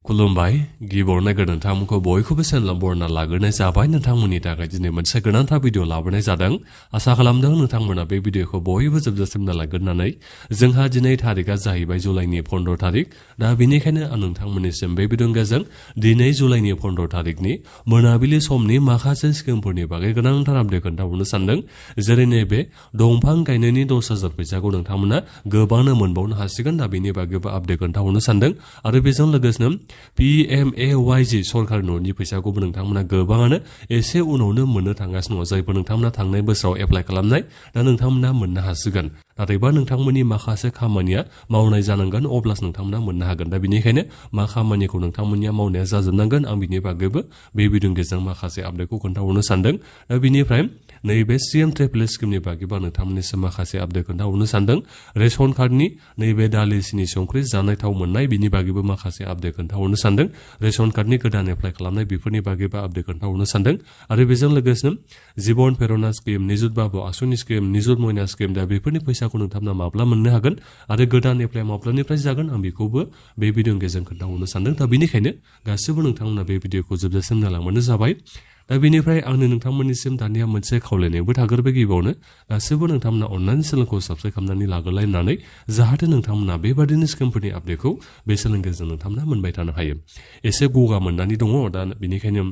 खुलुमबाय गिबियावनो नोंथांमोनखौ बयखौबो सेनलाम बरना लाग्रोनाय जाबाय नोंथांमोननि थाखाय दिनै मोनसे गोनांथार भिडिअ लाबोनाय जादों आसा खालामदों नोंथांमोना बे भिडिअखौ बयबो जोबजासिम नायगोननानै जोंहा दिनै थारिखआ जाहैबाय जुलाइनि 15 थारिख दा बेनिखायनो आं नोंथांमोननिसिम बे भिडिअजों दिनै जुलाइनि 15 थारिखनि मोनाबिलि समनि माखासे स्किमफोरनि बागै गोनांथार आपडेट खोन्थाहरनो सानदों जेरै नैबे दंफां गायनायनि 10,000 फैसाखौ नोंथांमोना गोबांनो मोनबावनो हासिगोन दा बेनि बागैबो आपडेट खोन्थाहरनो सानदों आरो बेजों लोगोसे PMAY-G सरकार न'नि फैसाखौबो नोंथांमोना गोबाङानो एसे उनावनो मोननो थांगासिनो दङ जायफोर नोंथांमोना थांनाय बोसोराव एप्लाइ खालामनाय दा नोंथांमोना मोननो हासिगोन नाथायबा नोंथांमोननि माखासे खामानिया मावनाय जानांगोन अब्लासो नोंथांमोना मोननो हागोन दा बेनिखायनो मा खामानिखौ नोंथांमोननिया मावनाया जाजोबनांगोन आं बिनि बागैबो बे भिडिअनि गेजेरजों माखासे आपडेटखौ खोन्थाहरनो सानदों दा बिनिफ्राय नैबे CM ट्रिपल स्किमनि बागैबा नोंथांमोननिसिम माखासे आपडेट खोन्थाहरनो सानदों रेशन कार्डनि नैबे दालि सिनि संख्रि जानाय थाव मोननाय बिनि बागैबो माखासे आपडेट खोन्थाहरनो सानदों रेशन कार्डनि गोदान एप्लाइ खालामनाय बेफोरनि बागैबो आपडेट खोन्थाहरनो सानदों आरो बेजों लोगोसे जीवन प्रेरणा स्किम निजुत बाबु आसुनि स्किम निजुत मयना स्किम दा बेफोरनि फैसाखौ नोंथांमोना माब्ला मोननो हागोन आरो गोदान एप्लाइ माब्लानिफ्राय जागोन आं बेखौबो बे भिडिअनि गेजेरजों खोन्थाहरनो सानदों दा बेनिखायनो गासिबो नोंथांमोना बे भिडिअखौ जोबजासिम नायलांबानो जाबाय दा बेनिफ्राय आंनो नोंथांमोननिसिम दानिया मोनसे खावलायनायबो थागोरबाय गिबियावनो गासिबो नोंथांमोना अननानै चेनेलखौ साबस्क्राइब खालामनानै लाग्रोलायनानै जाहाथे नोंथांमोना बेबादिनो स्किमफोरनि आपडेटखौ बे चेनेलनि गेजेरजों नोंथांमोना मोनबाय थानो हायो एसे गगा मोननानै दङ दा बेनिखायनो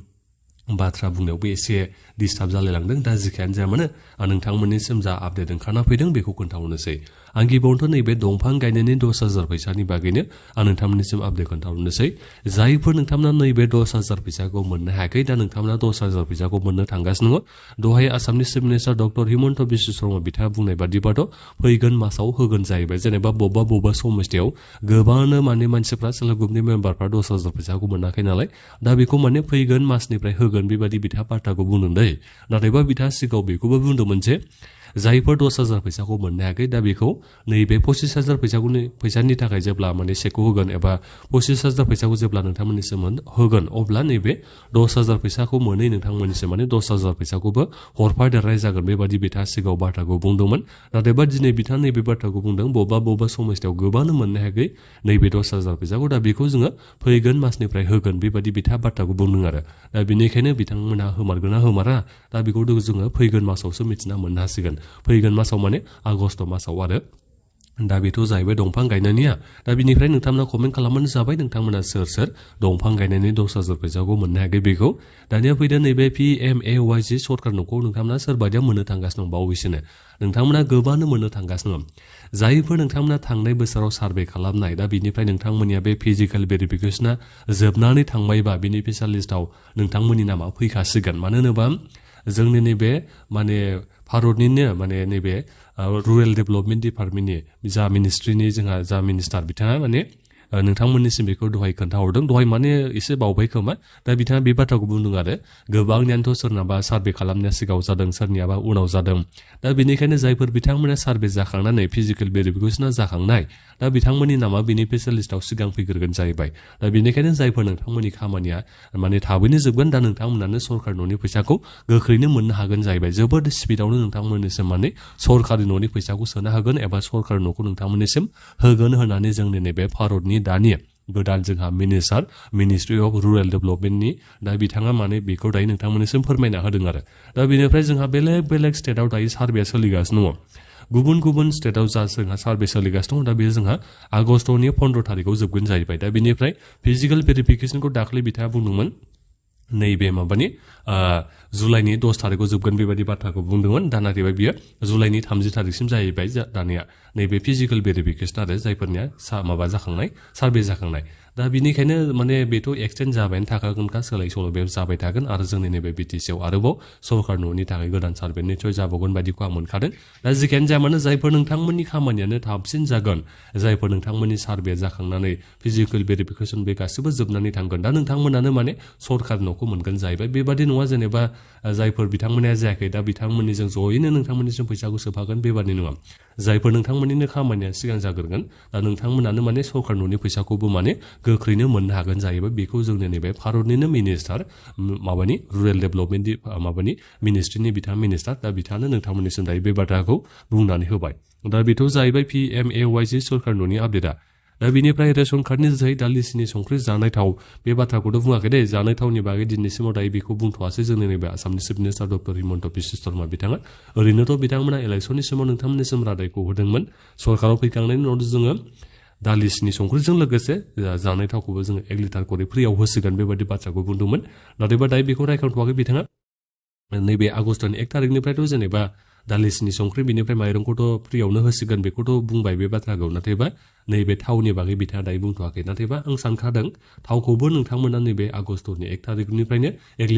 बाथ्रा बुंनायावबो एसे डिस्टार्ब जालायलांदों दा जिखायानो जाया मानो आं नोंथांमोननिसिम जा आपडेट ओंखारना फैदों बेखौ खोन्थाहरनोसै आं गिबियावनोथ' नैबे दंफां गायनायनि 10,000 फैसानि बागैनो आं नोंथांमोननिसिम आपडेट खोन्थाहरनोसै जायफोर नोंथांमोना नैबे 10,000 फैसाखौ मोननो हायाखै दा नोंथांमोना 10,000 फैसाखौ मोननो थांगासिनो दङ दहाय आसामनि chief minister doctor Himanta Biswa Sharma बिथाङा बुंनाय बादिबाथ' फैगोन मासाव होगोन जाहैबाय जेनेबा बबेबा समस्थियाव गोबांनो माने मानसिफ्रा सेल्फ हेल्प ग्रुपनि मेम्बारफ्रा 10,000 फैसाखौ मोनाखै नालाय दा बेखौ माने फैगोन मासनिफ्राय होगोन बेबादि बिथाङा बाथ्राखौ बुंदों दै नाथायबा बिथाङा सिगाङाव बेखौबो बुंदोंमोन जे जायफोर 10,000 फैसाखौ मोननो हायाखै दा बेखौ नैबे 25,000 फैसानि थाखाय जेब्ला माने चेकखौ होगोन एबा 25,000 फैसाखौ जेब्ला नोंथांमोननिसिम होगोन अब्ला नैबे 10,000 फैसाखौ मोनै नोंथांमोननिसिम माने 10,000 फैसाखौबो हरफादेरनाय जागोन बेबादि बिथाङा सिगाङाव बाथ्राखौ बुंदोंमोन नाथायबा दिनै बिथाङा नैबे बाथ्राखौ बुंदों बबेबा समस्थियाव गोबांनो मोननो हायाखै नैबे 10,000 फैसाखौ दा बेखौ जोङो फैगोन मासनिफ्राय होगोन बेबादि बिथाङा बाथ्राखौ बुंदों आरो दा बेनिखायनो बिथांमोना होमारगोन ना होमारा दा बेखौ जोङो फैगोन मासावसो मिथिना मोननो हासिगोन फैगोन मासाव माने आगस्ट मासाव आरो दा बेथ' जाहैबाय दंफां गायनायनिया दा बिनिफ्राय नोंथांमोना कमेन्ट खालामबानो जाबाय नोंथांमोना सोर दंफां गायनायनि 10,000 फैसाखौ मोननो हायाखै बेखौ दानिया फैदो नैबे PMAY-G सरकार न'खौ नोंथांमोना सोरबादिया मोननो थांगासिनो दं बावैसोनो नोंथांमोना गोबांनो मोननो थांगासिनो दं जायफोर नोंथांमोना थांनाय बोसोराव सार्भे खालामनाय दा बिनिफ्राय नोंथांमोननिया बे फिजिकेल भेरिफिकेसना जोबनानै थांबायबा बेनिफिसियाल लिस्टआव नोंथांमोननि नामा फैखासिगोन मानो होनोबा जोंनि नैबे माने भारतनिनो माने नैबे रुरेल डेभेलपमेन्ट डिपार्टमेन्टनि जा मिनिस्ट्रिनि जोंहा जा मिनिस्टार बिथाङा माने नोंथांमोननिसिम बेखौ दहाय खोन्थाहरदों दहाय माने एसे बावबाय खोमा दा बिथाङा बे बाथ्राखौ बुंदों आरो गोबांनियानोथ' सोरनाबा सार्भे खालामनाया सिगाङाव जादों सोरनियाबा उनाव जादों दा बेनिखायनो जायफोर बिथांमोना सार्भे जाखांनानै फिजिकेल भेरिफिकेसना जाखांनाय दा बिथांमोननि नामा बेनिफिसियाल लिस्टआव सिगां फैग्रोगोन जाहैबाय दा बेनिखायनो जायफोर नोंथांमोननि खामानिया माने थाबैनो जोबगोन दा नोंथांमोनानो सरकार न'नि फैसाखौ गोख्रैनो मोननो हागोन जाहैबाय जोबोद स्पिडआवनो नोंथांमोननिसिम माने सरकारि न'नि फैसाखौ सोनो हागोन एबा सरकार न'खौ नोंथांमोननिसिम होगोन होननानै जोंनि नैबे भारतनि दानि गोदान जोंहा मिनिस्टार मिनिस्ट्रि अफ रुरेल डेभेलपमेन्टनि दा बिथाङा माने बेखौ दायो नोंथांमोननिसिम फोरमायना होदों आरो दा बेनिफ्राय जोंहा बेलेग स्टेटआव दायो सार्भेया सोलिगासिनो दङ गुबुन स्टेटआव जा जोंहा सार्भे सोलिगासिनो दं दा बेयो जोंहा आगस्टनि 15 थारिखआव जोबगोन जाहैबाय दा बेनिफ्राय फिजिकेल भेरिफिकेसनखौ दाख्लै बिथाङा बुंदोंमोन नैबे माबानि जुलाइनि 10 थारिखआव जोबगोन बेबायदि बाथ्राखौ बुंदोंमोन दा नाथाय बियो जुलाइनि 30 थारिखसिम जाहैबाय दानिया नैबे फिजिकेल भेरिफिकेसन आरो जायफोरनिया माबा जाखांनाय सार्भे जाखांनाय दा बिनिखायनो माने बेथ' एक्सटेन्ड जाबायानो थाखागोनखा सोलाय सोल' बे जाबाय थागोन आरो जोंनि नैबे बिटिसिआव आरोबाव सरकार न'नि थाखाय गोदान सार्भे निसय जाबावगोन बायदिखौ आं मोनखादों दा जिखियानो जाया मानो जायफोर नोंथांमोननि खामानियानो थाबसिन जागोन जायफोर नोंथांमोननि सार्भे जाखांनानै फिजिकेल भेरिफिकेसन बे गासिबो जोबनानै थांगोन दा नोंथांमोनानो माने सरकार न'खौ मोनगोन जाहैबाय बेबादि नङा जेनेबा जायफोर बिथांमोननिया जायाखै दा बिथांमोननिजों जयैनो नोंथांमोननिसिम फैसाखौ सोफागोन बेबादि नङा जायफोर नोंथांमोननिनो खामानिया सिगां जाग्रोगोन दा नोंथांमोनानो माने सरकार न'नि फैसाखौबो माने गोख्रैनो मोननो हागोन जाहैबाय बेखौ जोंनि नैबे भारतनिनो मिनिस्टार माबानि रुरेल डेभेलपमेन्ट माबानि मिनिस्ट्रिनि बिथाङा मिनिस्टार दा बिथाङानो नोंथांमोननिसिम दायो बे बाथ्राखौ बुंनानै होबाय दा बेथ' जाहैबाय PMAY-G सरकार न'नि आपडेटआ दा बिनिफ्राय रेशन कार्डनि जोहै दालि सिनि संख्रि जानाय थाव बे बाथ्राखौथ' बुङाखै दे जानाय थावनि बागै दिनैसिमाव दायो बेखौ बुंथ'वासै जोंनि नैबे आसामनि chief minister doctor Himanta Biswa Sharma बिथाङा ओरैनोथ' बिथांमोना इलेक्सननि समाव नोंथांमोननिसिम रादायखौ होदोंमोन सरकाराव फैखांनायनि उनाव जोङो दालि सिनि संख्रिजों लोगोसे जानाय थावखौबो जोङो 1 लिटार करि फ्रियाव होसिगोन बेबायदि बाथ्राखौ बुंदोंमोन नाथायबा दायो बेखौ रायखांथ'वाखै बिथाङा नैबे आगस्टनि 1 तारिखनिफ्रायथ' जेनेबा दालि सिनि संख्रि बिनिफ्राय माइरंखौथ' फ्रियावनो होसिगोन बेखौथ' बुंबाय बे बाथ्राखौ नाथायबा नैबे थावनि बागै बिथाङा दायो बुंथ'वाखै नाथायबा आं सानखादों थावखौबो नोंथांमोना नैबे आगस्टनि 1 तारिखनिफ्रायनो 1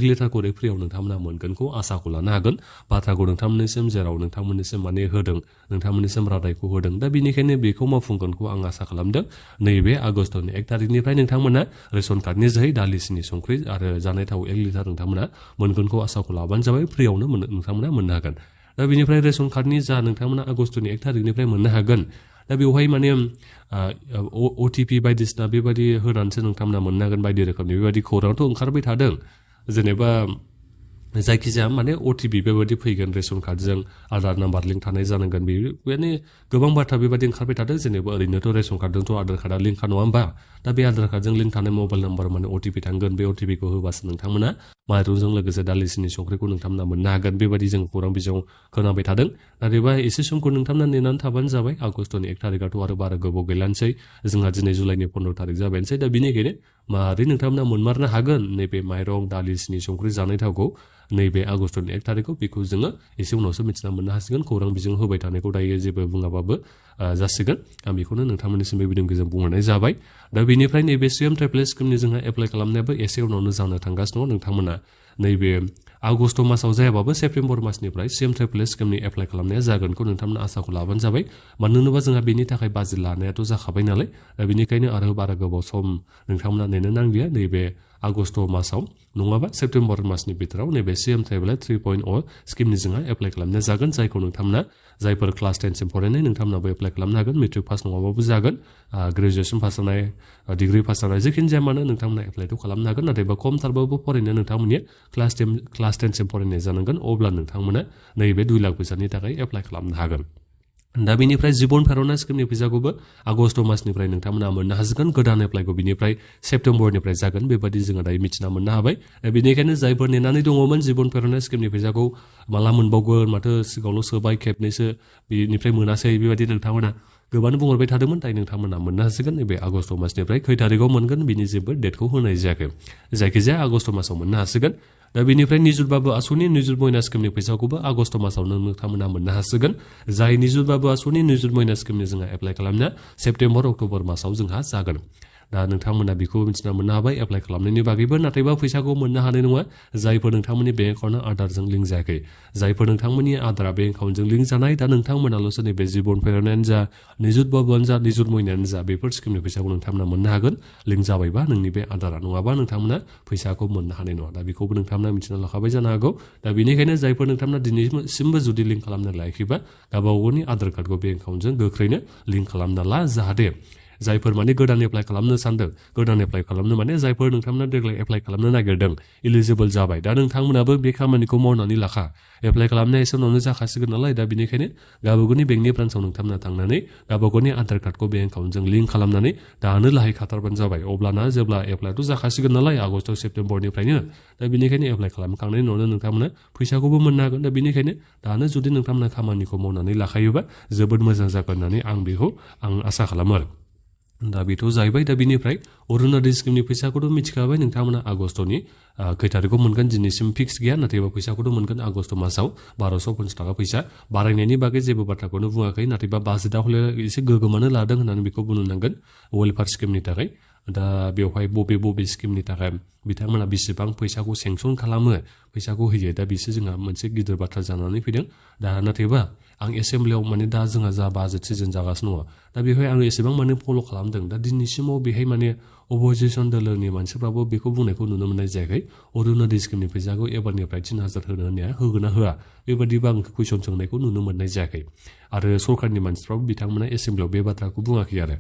लिटार करि फ्रियाव नोंथांमोना मोनगोनखौ आसाखौ लानो हागोन बाथ्राखौ नोंथांमोननिसिम जेराव नोंथांमोननिसिम माने होदों नोंथांमोननिसिम रादायखौ होदों दा बिनिखायनो बेखौ मावफुंगोनखौ आं आसा खालामदों नैबे आगस्टनि 1 तारिखनिफ्राय नोंथांमोना रेशन कार्डनि जोहै दालि सिनि संख्रि आरो जानाय थाव 1 लिटार नोंथांमोना मोनगोनखौ आसाखौ लाबानो जाबाय फ्रियावनो नोंथांमोना मोननो हागोन दा बिनिफ्राय रेशन कार्डनि जा नोंथांमोना आगस्टनि 1 तारिखनिफ्राय मोननो हागोन दा बेवहाय माने ओटिपि बायदिसिना बेबायदि होनानैसो नोंथांमोना मोननो हागोन बायदि रोखोमनि बेबायदि खौरांथ' ओंखारबाय थादों जेनेबा जायखिजाया माने ओटिपि बेबायदि फैगोन रेशन कार्डजों आधार नाम्बार लिंक थानाय जानांगोन बे माने गोबां बाथ्रा बेबायदि ओंखारबाय थादों जेनेबा ओरैनोथ' रेशन कार्डजोंथ' आधार कार्डआ लिंकखा नङा होमबा दा बे आधार कार्डजों लिंक थानाय मबाइल नाम्बार माने ओटिपि थांगोन बे ओटिपिखौ होबासो नोंथांमोना माइरंजों लोगोसे दालि सिनि संख्रिखौ नोंथांमोना मोननो हागोन बेबायदि जों खौरां बिजोङाव खोनाबाय थादों नाथायबा एसे समखौ नोंथांमोना नेनानै थाबानो जाबाय आगस्टनि 1 तारिखआथ' आरो बारा गोबाव गैलानोसै जोंहा दिनै जुलाइनि 15 तारिख जाबायनोसै दा बिनिखायनो मारै नोंथांमोना मोनमारनो हागोन नैबे माइरं दालि सिनि संख्रि जानाय थावखौ नैबे आगस्टनि 1 तारिखआव बेखौ जोङो एसे उनावसो मिथिना मोननो हासिगोन खौरां बिजों होबाय थानायखौ दायो जेबो बुङाबाबो जासिगोन आं बेखौनो नोंथांमोननिसिम बे भिडिअ'जों बुंहरनाय जाबाय दा बेनिफ्राय नैबे CM ट्रेभेल स्किमनि जोंहा एप्लाइ खालामनायाबो एसे उनावनो जानो थांगासिनो दङ नोंथांमोना नैबे आगस्ट मासाव जायाबाबो सेप्तेम्बर मासनिफ्राय CM ट्रेभेल स्किमनि एप्लाइ खालामनाया जागोनखौ नोंथांमोना आसाखौ लाबानो जाबाय मानो होनोबा जोंहा बेनि थाखाय बाजेट लानायाथ' जाखाबाय नालाय दा बेनिखायनो आरो बारा गोबाव सम नोंथांमोना नेनो नांलिया नैबे आगस्ट मासाव नङाबा सेप्तेम्बर मासनि बिथोराव नैबे CM ट्रेभेल 3.0 स्किमनि जोंहा एप्लाइ खालामनाया जागोन जायखौ नोंथांमोना जायफोर क्लास 10 सिम फरायनाय नोंथांमोनाबो एप्लाइ खालामनो हागोन मेट्रिक पास नङाबाबो जागोन ग्रेजुवेसन पास जानाय डिग्री पास जानाय जेखिनि जाया मानो नोंथांमोना एप्लाइथ' खालामनो हागोन नाथायबा खमथारबाबो फरायनाया नोंथांमोननि क्लास 10 सिम फरायनाय जानांगोन अब्ला नोंथांमोना नैबे 2 लाख फैसानि थाखाय एप्लाइ खालामनो हागोन दा बेनिफ्राय जिबन फेर'ना स्किमनि फैसाखौबो आगस्ट मासनिफ्राय नोंथांमोना मोननो हासिगोन गोदान एप्लाइखौ बिनिफ्राय सेप्तेम्बरनिफ्राय जागोन बेबायदि जोङो दायो मिथिना मोननो हाबाय बेनिखायनो जायफोर नेनानै दङमोन जिबन फेर'ना स्किमनि फैसाखौ माला मोनबावगोन माथो सिगाङावल' सोबाय खेबनैसो बेनिफ्राय मोनासै बेबायदि नोंथांमोना गोबां बुंहरबाय थादोंमोन दायो नोंथांमोना मोननो हासिगोन नैबे आगस्ट मासनिफ्राय खै तारिखआव मोनगोन बिनि जेबो डेटखौ होनाय जायाखै जायखिजाया आगस्ट मासाव मोननो हासिगोन दा बेनिफ्राय निजुत बाबु आसुनि निजुत मयना स्किमनि फैसाखौबो आगस्ट मासावनो नोंथांमोना मोननो हासिगोन जाय निजुत बाबु आसुनि निजुत मयना स्किमनि जोंहा एप्लाइ खालामनाया सेप्तेम्बर अक्ट'बर मासाव जोंहा जागोन दा नोंथांमोना बेखौ मिथिना मोननो हाबाय एप्लाइ खालामनायनि बागैबो नाथायबा फैसाखौ मोननो हानाय नङा जायफोर नोंथांमोननि बेंक एकाउन्टआ आधारजों लिंक जायाखै जायफोर नोंथांमोननि आधारा बेंक एकाउन्टजों लिंक जानाय दा नोंथांमोनाल'सो नैबे जिबन फेर'नायानो जा निजुत बाबुआनो जा निजुत मयनायानो जा बेफोर स्किमनि फैसाखौ नोंथांमोना मोननो हागोन लिंक जाबायबा नोंनि बे आधारा नङाबा नोंथांमोना फैसाखौ मोननो हानाय नङा दा बेखौबो नोंथांमोना मिथिना लाखाबाय जानो हागौ दा बेनिखायनो जायफोर नोंथांमोना दिनैसिमबो जुदि लिंक खालामना लायाखैबा गावबागावनि आधार कार्डखौ बेंक एकाउन्टजों गोख्रैनो लिंक खालामना ला जाहाथे जायफोर माने गोदान एप्लाइ खालामनो सानदों गोदान एप्लाइ खालामनो माने जायफोर नोंथांमोना देग्लाय एप्लाइ खालामनो नागिरदों इलिजिबल जाबाय दा नोंथांमोनाबो बे खामानिखौ मावनानै लाखा एप्लाइ खालामनाया एसे उनावनो जाखासिगोन नालाय दा बेनिखायनो गावबागावनि बेंकनि ब्रान्सआव नोंथांमोना थांनानै गावबागावनि आधार कार्डखौ बेंक एकाउन्टजों लिंक खालामनानै दानो लाहैखाथारबानो जाबाय अब्लाना जेब्ला एप्लाइथ' जाखासिगोन नालाय आगस्ट सेप्तेम्बरनिफ्रायनो दा बेनिखायनो एप्लाइ खालामखांनायनि उनावनो नोंथांमोना फैसाखौबो मोननो हागोन दा बेनिखायनो दानो जुदि नोंथांमोना खामानिखौ मावनानै लाखायोबा जोबोद मोजां जागोन होननानै आं आसा खालामो आरो दा बेथ' जाहैबाय दा बिनिफ्राय अरुणोदय स्किमनि फैसाखौथ' मिथिखाबाय नोंथांमोना आगस्टनि खै तारिखआव मोनगोन दिनैसिम फिक्स गैया नाथायबा फैसाखौथ' मोनगोन आगस्ट मासाव 1250 थाखा फैसा बारायनायनि बागै जेबो बाथ्राखौनो बुङाखै नाथायबा बाजेटआ हले एसे गोगोमानो लादों होननानै बेखौ बुंनो नांगोन वेलफेयार स्किमनि थाखाय दा बेवहाय बबे स्किमनि थाखाय बिथांमोना बेसेबां फैसाखौ सेंसन खालामो फैसाखौ होयो दा बिसो जोंहा मोनसे गिदिर बाथ्रा जानानै फैदों दा नाथायबा आं एसेम्ब्लियाव माने दा जोंहा जा बाजेट सिजन जागासिनो दङ दा बेवहाय आं एसेबां माने फल' खालामदों दा दिनैसिमाव बेहाय माने अपोजिसन दोलोनि मानसिफ्राबो बेखौ बुंनायखौ नुनो मोननाय जायाखै अरुणोदय स्किमनि फैसाखौ एबारनिफ्राय 3000 होनो होनाया होगोन ना होआ बेबायदिबो आं कुइसन सोंनायखौ नुनो मोननाय जायाखै आरो सरकारनि मानसिफ्राबो बिथांमोना एसेम्ब्लियाव बे बाथ्राखौ बुङाखै आरो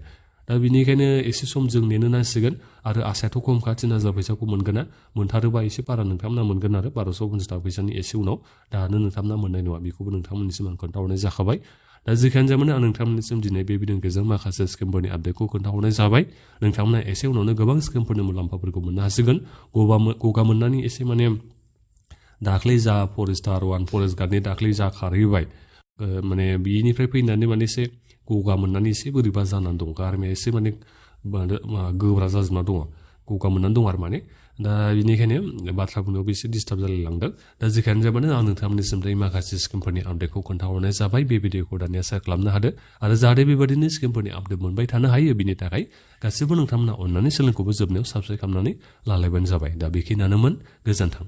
दा बेनिखायनो एसे सम जों नेनो नांसिगोन आरो आसायाथ' खमखा 3000 फैसाखौ मोनगोन ना मोनथारोबा एसे बारा नोंथांमोना मोनगोन आरो 1250 थाखा फैसानि एसे उनाव दानो नोंथांमोना मोननाय नङा बेखौबो नोंथांमोननिसिम आं खोन्थाहरनाय जाखाबाय दा जिखियानो जाया मानो आं नोंथांमोननिसिम दिनै बे भिडिअनि गेजेरजों माखासे स्किमफोरनि आपडेटखौ खोन्थाहरनाय जाबाय नोंथांमोना एसे उनावनो गोबां स्किमफोरनि मुलाम्फाफोरखौ मोननो हासिगोन गगा मोननानै एसे माने दाख्लै जा फरेस्टार वान फरेस्ट गार्डनि दाख्लै जा खारहैबाय माने बिनिफ्राय फैनानै माने एसे गगा मोननानै एसे बोरैबा जानानै दं गारमाया एसे माने गोब्रा जाजोबना दङ गगा मोननानै दं आरो माने दा बेनिखायनो बाथ्रा बुंनायावबो एसे डिस्टार्ब जालायलांदों दा जेखियानो जाबानो आं नोंथांमोननिसिम माखासे स्किमफोरनि आपडेटखौ खोन्थाहरनाय जाबाय बे भिडिअखौ दानिया शेयार खालामनो हादो आरो जाहाथे बेबायदिनो स्किमफोरनि आपडेट मोनबाय थानो हायो बिनि थाखाय गासिबो नोंथांमोना अननानै चेनेलखौबो जोबनायाव साबस्क्राइब खालामनानै लालायबानो जाबाय दा बेखिनियानोमोन गोजोन्थों